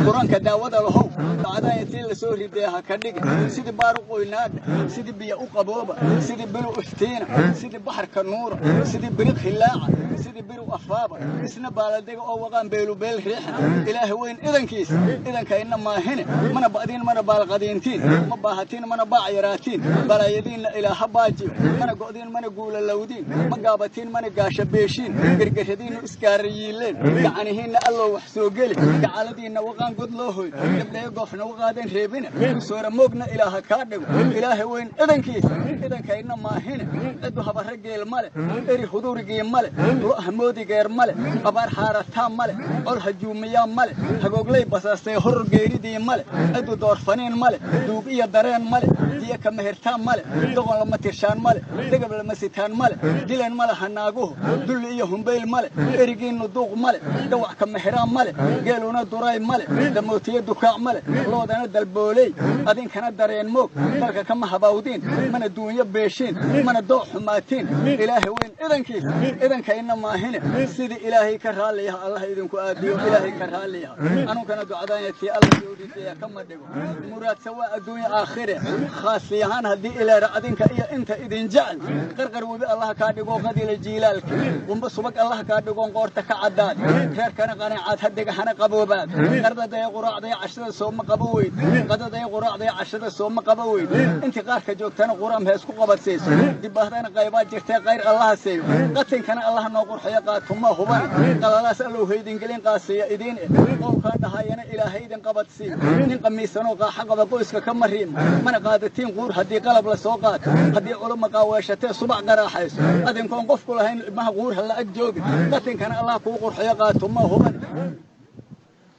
Qur-aanka daawada lahow, ducadaaya tii la soo ridee ha ka dhigin. Sidii baar u qoynaadha, sidii biyo u qabooba, sidii bilu iftiina, sidii baxarka nuura, sidii biriq hilaaca, sidii biru afaaba, isna baaladega oo waqaan beelubeel riixa. Ilaahay weyn idankiisa, idankayna maahine, mana ba'diin, mana baalqadiintiin, ma baahatiin, mana baac yaraatiin. Balaayadiinna ilaaha baajiyo. Mana go'diin, mana guulalowdiin, ma gaabatiin, mana gaasha beeshiin. Gergeradiinnu isgaarayiileen, gacanihiinna Allow wax soo geli, gacaladiinna waqaan god loo hoy, gabdhayo goofna waqaadan reebina, kusoora moogna Ilaaha kaa dhigo. Ilaahay weyn idankiisa, idankayna maahine, ciddu habara geel male, eri hudurigii male, lo hamoodigeer male, abaar xaarataa male, col hajuumiyaa male, hagooglay basaastay horor geeridii male, ciddu doorfaniin male, duug iyo dareen male, diya ka mehertaan male, doqon lama tirshaan male, degab lama sitaan male, dilan male hanaaguhu, dulli iyo humbayl male, erigiinnu duuq male, dawac ka meheraan male, geeluna duray male, damootiye dukaac male, loodana dalbooley, adinkana dareen moog. Dalka kama habawdiin, mana duunyo beeshiin, mana dooc xumaatiin. Ilaahay weyn idankiisa, idankayna maahine, sidii Ilaahay ka raalliyaha Allah idinku aadiyo. Ilaahay ka raalliyaha anunkana ducadaanya tii Alla soo ridaya kama dhigo. Muraadsa waa adduunya aakhire, khaasi ahaan haddii ilaara adinka iyo inta idin jecel. Qarqar webi Allah kaa dhigo, qadila jiilaalka qumba subag Allah kaa dhigoon qoorta ka caddaad, reerkana qanacaad hadega hana qaboobaad. Qardadaya quraacdaya cashada sooma qabo weyd, qadadaya quraacdaya cashada sooma qabo weyd. Intii qaarka joogtana quraam hees ku qabadsiiso, dibahdana qaybaa jirtee qayr Allaha seeyo, qatinkana Allah noo qurxiyo. Qaatuma huban qalalaas Allow haydingelin, qaasiya idiin eh qowlkaa dhahayana Ilaahay idin qabadsiiyo. Nin qamiisanoo qaaxa qaba qoyska ka mariimo, mana qaadatiin quur haddii qalab la soo qaato, haddii culuma qaaweeshatee subac qaraaxayso, adinkoon qofku lahayn ilmaha quur ha la ag joogin. Qatinkana Allah kuu qurxiyo. Qaatuma huban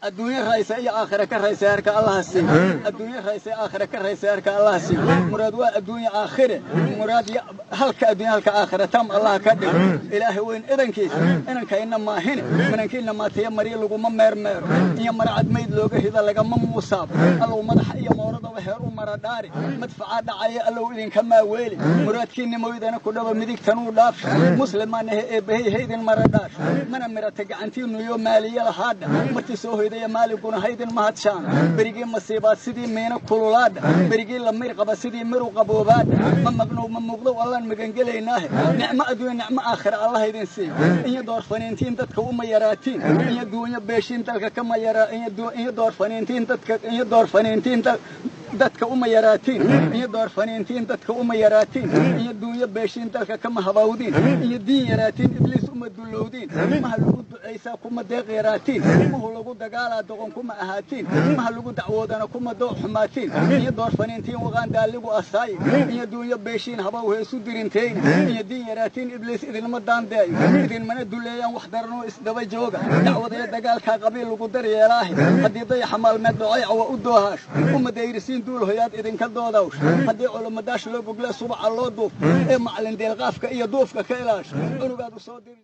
adduunyo raysa iyo aakhira ka raysa heerka Allaha siiyo. Adduunyo raysa aakhira ka raysa heerka Allaha siiyo. Muraad waa adduunyo aakhire, muraad halka adduunya halka aakhira tam Allaha ka dhigo. Ilaahay weyn idankiisa, inankayna maahine, minankiina maatiya maryo laguma meermeero, iyo maracad mayd looga hida lagama muusaabo. Allow madaxa iyo mooradaba heer u mara dhaari, madfacaa dhacaya Allow idinka maaweeli. Muraadkiinna moydana ku dhaba, midigtanuu dhaafsha, muslimaanahe eebbahey haydin mara dhaasho. Mana mirata gacantiinu iyo maaliye lahaadha, martii soo hoydaya maaliguna haydin mahadshaan. Berigii masiibaad sidii miina kululaadha, berigii la mir qaba sidii miru qaboobaadha. Ma maqnow, ma muuqdow Allaan magangelaynaahe. Nicmo adduunya, nicmo aakhira Allah idin siiyo. Iyo doorfaniintiin dadka uma yaraatiin, iyo duunyo beeshiin dalka kama yaraa, iyo doorfaniintiin dadka, iyo doorfaniintiin dadka uma yaraatiin, iyo doorfaniintiin dadka uma yaraatiin, iyo duunyo beeshiin dalka kama habawdiin, iyo diin yaraatiin Ibliis uma dullowdiin. Maha lagu ducaysaa kuma deeq yaraatiin, muhu lagu dagaalaa doqon kuma ahaatiin, maha lagu dacwoodana kuma dooc xumaatiin. Iyo doorfaniintiin waqaan daaligu asaayi, iyo duunyo beeshiin habow heesu dirinteyni, iyo diin yaraatiin Ibliis idinma daandeeyo, idinmana duleeyaan wax daranoo isdaba jooga. Dacwadaya dagaalkaa qabiil lagu daryeelaahe, haddii dayaxa maalmeed dhocayca waa u doohaasho, uma dayrisiin duul hoyaad idinka doodawsho. Haddii culumadaash loo bogle subaca loo duufo ee macalin deelqaafka iyo duufka ka ilaasho, cunugaad u soo diri.